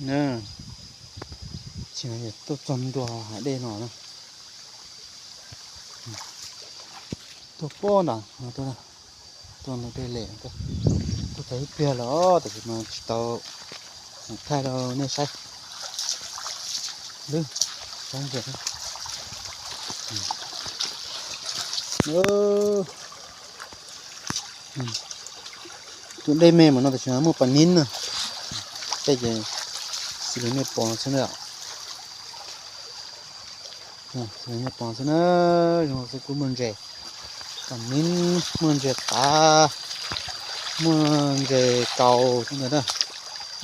Na, tsis tuaj txog ntua hav dej no na. Tuaj pob nram no, tuaj ntug dej lem, tuaj txog ib pliag lawm tab sis mas tsis tau thaij rau nej saib. Lwb, saib ntiag. Tus dej me mas no tab sis muaj pas nib na. Tej ces xws li nej pom xwb na. Xws li nej pom xwb na, zoo xwb kuj muaj ntses, pas nib, muaj ntses qav, muaj ntses kaus ntawd na,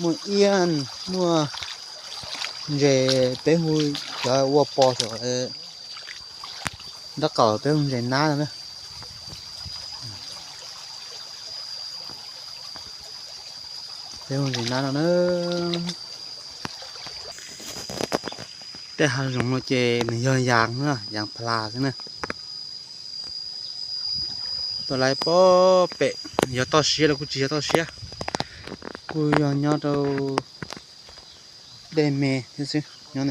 muaj iab, muaj ntses peb hu, cov ua pos saum nraub qaum peb hu ntses nab no na. Peb hu ntses nab no na. Tej hav zoov no ces nws yog yas, yas plas xwb na. Tuaj lawm pob pem, yog toj siab los kuj tsis yog toj siab, kuj yog nyob rau dej me thiab xwb, nyob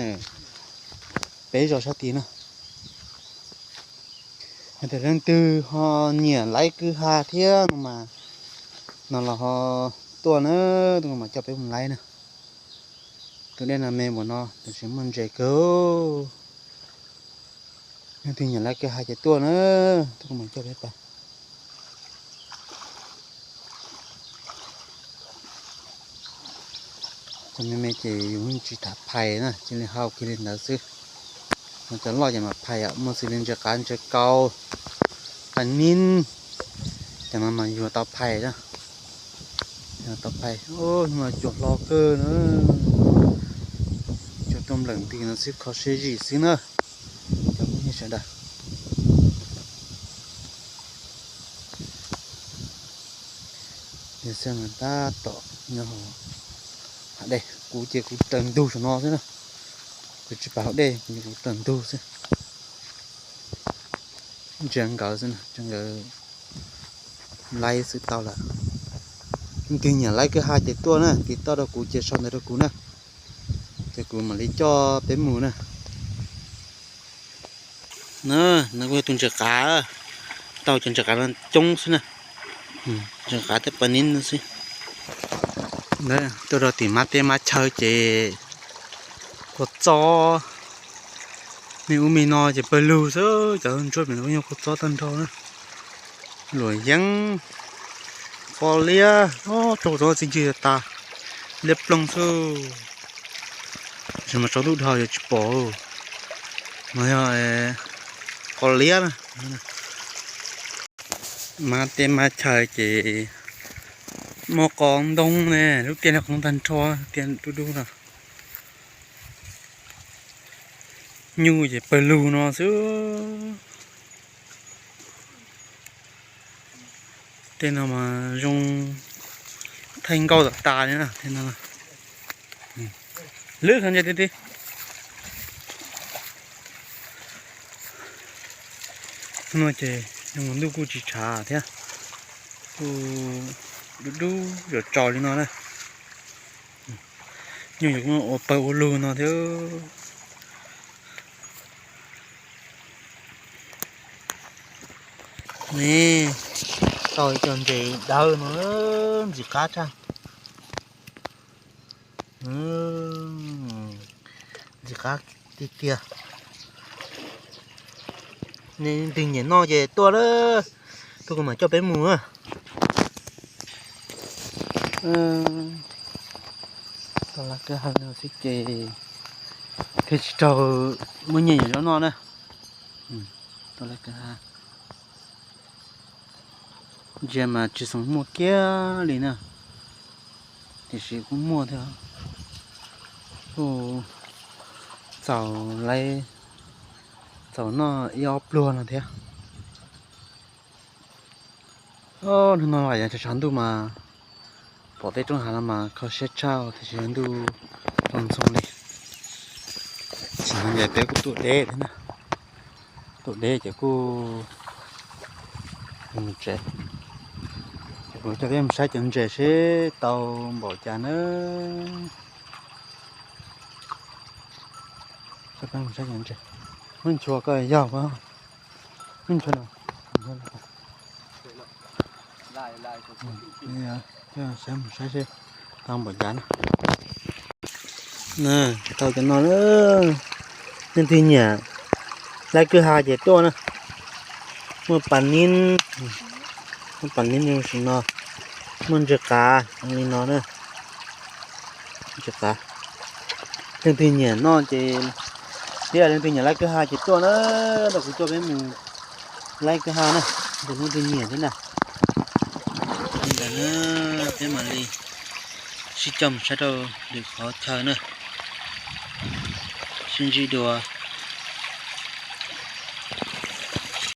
peb zos sab tid na. Yog tias leej twg ho nyiam laib kwj ha thiab no mas, no los ho tuaj na, tuaj mas coj peb mus laib na. Tus dej no me npaum no tab sis muaj ntses kawg. Leej twg nyiam laib kwj ha ces tuaj na, tuaj mas coj peb pais. Cov me me ces yus yeej tsis tham phais na, cia li hau kiag li ntawd xwb. Ho cov loj ces mas phais, muaj xws li ntses qav, ntses kaus, pas nib, cov no mas yuav tau phais na. Tau phais, hnub no cua hlob kawg na, cua tuaj nplawm nti no xwb, kho siab zim xwb na cov phooj ywg sawv daws. Yog xab mas tab tom nyob hav dej, kuv ces kuv raws ntug saum no xwb na. Kuv tsis pais hav dej, kuv raws ntug xwb. Ntsia nkawd xwb, ntsia nkawd laib xwb tau lawm. Leej twg nyiam laib kwj ha ces tuaj na, tiv toj rau kuv ces sau ntawv rau kuv na, ces kuv mam li coj peb mus na. Na, no kuj yog tus ntses qav, tau cov ntses qav no coob xwb na. Ntses qav thiab pas nib no xwb. Tuaj rau tim mab teb mab chaw ces kua txob, me ub me no ces pawg lug xwb, cov ntsuab pem no kuj yog kua txob tag nrho na. Luam yeeb, qos liab, tso kua txob txi ncig tas, liab ploog xwb. Tab sis mas tsaus ntuj dhau yuav tsis pom. No yog qos liab na. Mab teb mab chaw ces muaj qos ntoo ne, lub tiaj no qos ntoo tag nrho, tiaj dub dub no. Nyuj ces pawg lug no xwb. Tej no mas zoo, thaij nkauj tom tas li na. Lwb khav nce tiag tiag. No ces ntuj kuj tsis tshav thiab, kuj dub dub zom tsaus li no na. Nyuj ces kuj ua pawg ua lug no thiab. Ne, tau ib co ntses dawb no, ntxim qab tshaj. Ntxim qab tiag tiag. Nej leej twg nyiam noj ces tuaj, tuaj kuv mam coj peb mus. Tau lawv kwj ha no xwb ces thiaj tsis raug muaj nyiaj yam zaub noj na. Tau lawv kwj ha. Ntsia mas tsis xav muaj kiag li na, tiam sis kuj muaj thiab. Kuj txaus lawv, txaus noj ib ob pluag no thiab. Hnub no los yog tshav ntuj mas pom tej roob hav no mas kho siab tshaj tiam sis ntuj los ntxoog li. Tsis hais li peb kuj tuaj deb thiab na, tuaj deb ces kuj mus tsev. Ces kuv coj peb mus saib cov ntses seb tau npaum cas na. Muab ntshua koj yog, muab ntshua no. Saib mus saib seb tau npaum cas na. Tau cov no, leej twg nyiam laib kwj ha ces tuaj na. Muaj pas nib, muaj pas nib li sim no, muaj ntsis qav li no na. Ntsis qav. Leej twg nyiam noj ces, thiab leej twg nyiam laib kwj ha ces tuaj na, rau kuv coj peb mus laib kwj ha na, rau leej twg nyiam thiab na. Li ntawd na, peb mam li sib coj mus saib rau lwm qhov chaw na. Sib ntsib dua.